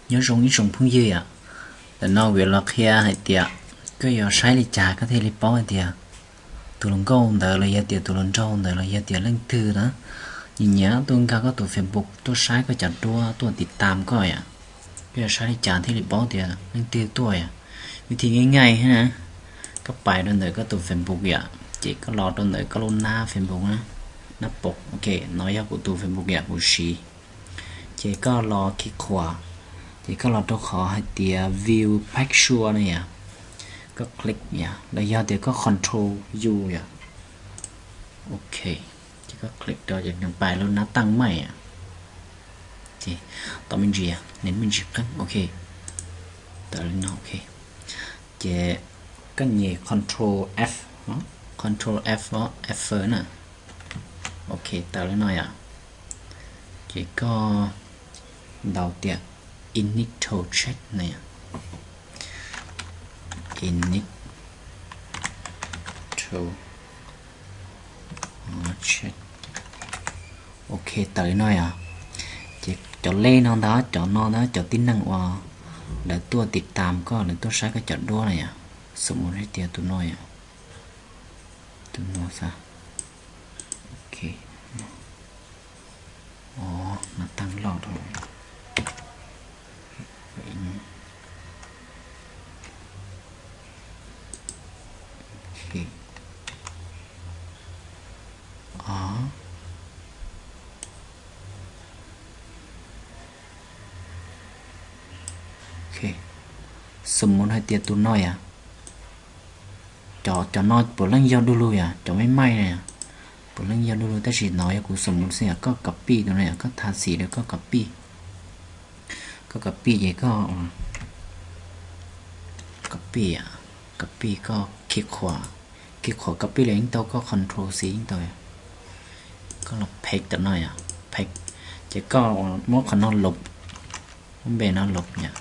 Nyob zoo ib tsoom phooj ywg yom, ntawm no kuv yuav los qhia hais tias koj yuav saib li cas koj thiaj li paub hais tias tus hluas nkauj ntawd los yog tias tus hluas nraug ntawd los yog tias leej twg na, nyiam nyiam tuaj nkag koj tus Facebook tuaj saib koj cov duab tuaj tiv tam koj yom. Koj yuav saib li cas thiaj li paub tias leej twg tuaj yom? Vij thij nyaij nyaij na, koj pais rau ntawm koj tus Facebook yom, ces koj los rau ntawm koj lub nab Facebook na, nab pom, ok, no yog kuv tus Facebook yom, kuv siv. Ces koj los khi qhuas, ces koj los rau qhov hais tias view page sua na yom, koj click yom, los yog tias koj control U yom, ok, ces koj click rau ces nws pais lub nab tag maij yom, ces tau me ntsis, nws me ntsis qeeb, ok, tawm li no, ok, ces koj nyem control F, control F, F na, ok, tawm li no yom, ces koj ntaus tias initial check na yom, initial check, ok, tawm li no yom, ces cov lej no ntag, cov no ntag, cov tib neeg uas lawv tuaj tiv tam koj, lawv tuaj saib koj cov duab na yom, xom mus hais tias tus no yom, tus no xav, ok, o, no tag loj rau, ok, o, ok, xom mus hais tias tus no yom, cov, cov no puav leej yog du lug yom, cov me maij na yom, puav leej yog du lug, tab sis no yog kuv xom mus xwb yom, koj copy tus no yom, koj tha xim rau koj copy, koj copy ces koj copy, copy koj khi qhuas, khi qhuas copy los yeej tau, koj control C yeej tau, koj los paste tam no yom, paste, ces koj muab qhov no lop, muab npe no lop yom,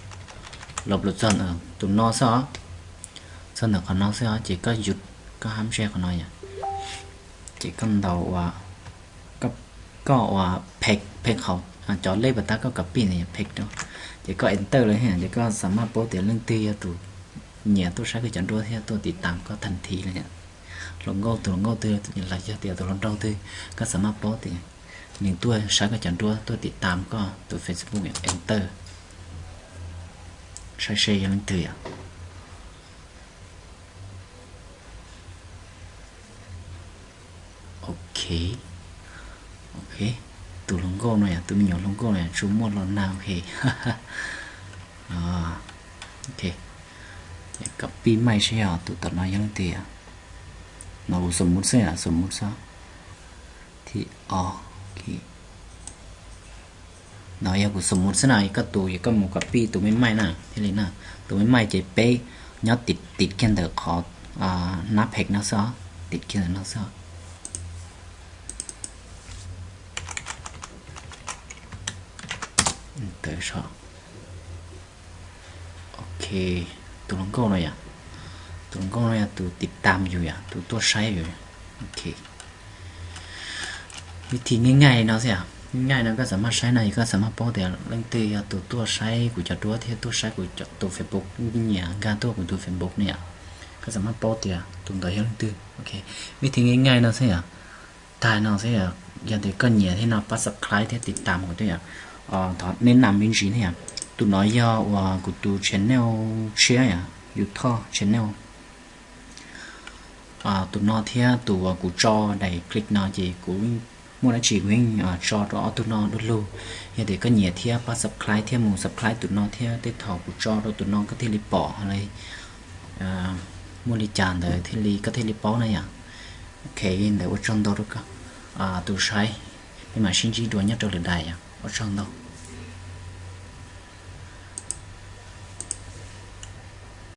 lop lawm txog tus no xwb os, txog ntawm qhov no xwb os, ces koj yus, koj hab ntsej qhov no yom, ces koj ntaus ua, koj ua paste, paste hauv cov lej pas tab koj copy ntawd yom, paste rau, ces koj enter lawm thiab ces koj xam maj paub tias leej twg yog tus nyiam tuaj saib koj cov duab thiab tuaj tiv tam koj tag thiv li. Hluas nkauj, tus hluas nkauj twg los yog tias tus hluas nraug twg, koj xam maj paub tias nws tuaj saib koj cov duab, tuaj tiv tam koj tus Facebook, enter saib seb yog leej twg yom. Ok, ok, tus hluas nkauj no yom, tus me nyuam hluas nkauj no yom, tsuas muaj los nag, ok, ok, copy maij seb yog tus tom no yog leej twg yom. No kuv xom mus xwb yom, xom mus xwb. Thib ob, no yog kuv xom mus xwb na, koj tus, koj mus copy tus me maij na thiaj li na. Tus me maij ces peb nyob tim, tim kiag ntawm qhov nab paste no xwb os, tim kiag ntawm no xwb os. Ok, tus hluas nkauj no yom, tus hluas nkauj no yog tus tiv tam yus yom, tus tuaj saib yus. Ok, vij thij nyaij nyaij no xwb yom, nyaij nyaij no koj xam maj saib no, koj xam maj paub tias leej twg yog tus tuaj saib kuv cov duab thiab tuaj saib kuv tus Facebook, nyiam nkag tuaj kuv tus Facebook ne yom, koj xam maj paub tias tus ntawd yog leej twg. Ok, vij thij nyaij nyaij no xwb yom. Tag no xwb, yog tias koj nyiam thiab no pab subscribe thiab tiv tam kuv thiab yom. Thov neb nam me ntsis thiab yom. Tus no yog uas kuv tus channel tshiab yom, YouTube channel. Tus no thiab tus uas kuv tso daim clip no ces kuv muaj dab tsi kuv yeej tso rau ob tug no du lug. Yog tias koj nyiam thiab pab subscribe thiab mus subscribe tus no thiab tej thaum kuv tso rau tus no koj thiaj li pom li muaj li cas ntawd thiaj li koj thiaj li paub na yom. Ok, ntawd ua tsaug ntau rau koj tus saib, peb mam sib ntsib dua nyob rau lwm daim yom, ua tsaug ntau.